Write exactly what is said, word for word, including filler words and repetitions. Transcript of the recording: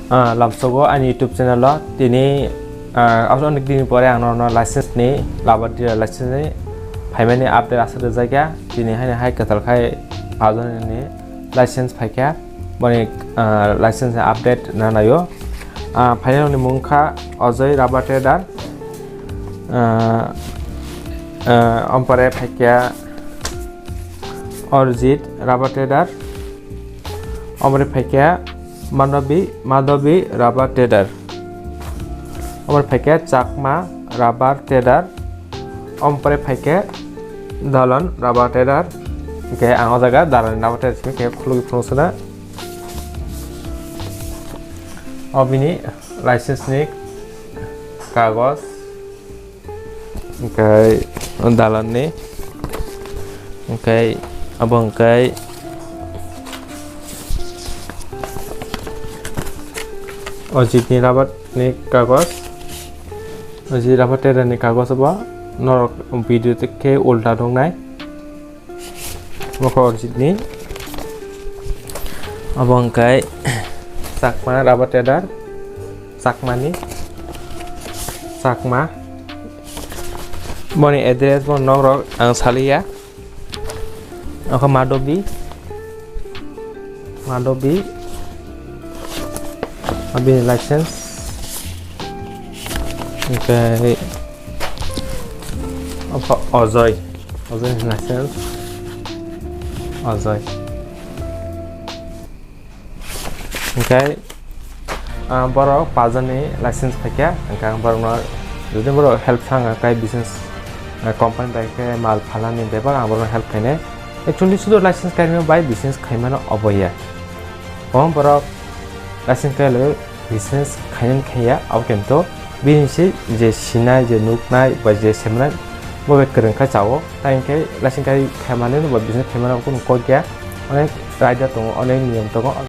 Ah, lamsogo ani YouTube channel o tini, ah, abo onek din pore ang nono license ni, labar dealer license ni phaimani update asa rwjakya. Tini haino hai kwtal khai pajon ni license phaikha, boni, ah, license ni update na naio. Ah, phainani mung kha Ojoi Rubber Trader. Ah, ah, ompore phaikha Arjit Rubber Trader. Ompore phaikha Manobi, Madhobi Rubber Trader. Ompore phaikha Chakma Rubber Trader. Ompore phaikha Dalon Rubber Trader. Hingke ang o jaga Dalon Rubber Trader simi khe khulugwi phunuk sona. Obini license ni kagos. Hingke dalan ni. Hingke abo hingke Ojit ni rubber ni kagos. Ojit rubber trader ni kagos abo norok video khe ulta nuknai. Mokho Arjit ni. Abo hingke Chakma Rubber Trader. Chakma ni. Chakma. Boni address bo nok rok ang saliya. Oko Madobi. Madobi. Abini license. Hingke Opa Ojoi. Ojoi ni license. Ojoi. Hingke, ah, borok pajon ni license phaikha. Hingke ang borok no, jodi borok help thang kai business, ah, company bai khe mal phalani bebak ang borok no help khainai. Actually, sudu license kaimani bai business khaimano oboya. Omo borok license kai le business khainani khaiya, abo kintu bini se je sinai, je nuknai, ba je semnai, bo bai kwrwng kha chao. Tai hingke license kai khaimani no ba business khaimano kunu kok ya. Onek raida tongo, onek niyom tongo,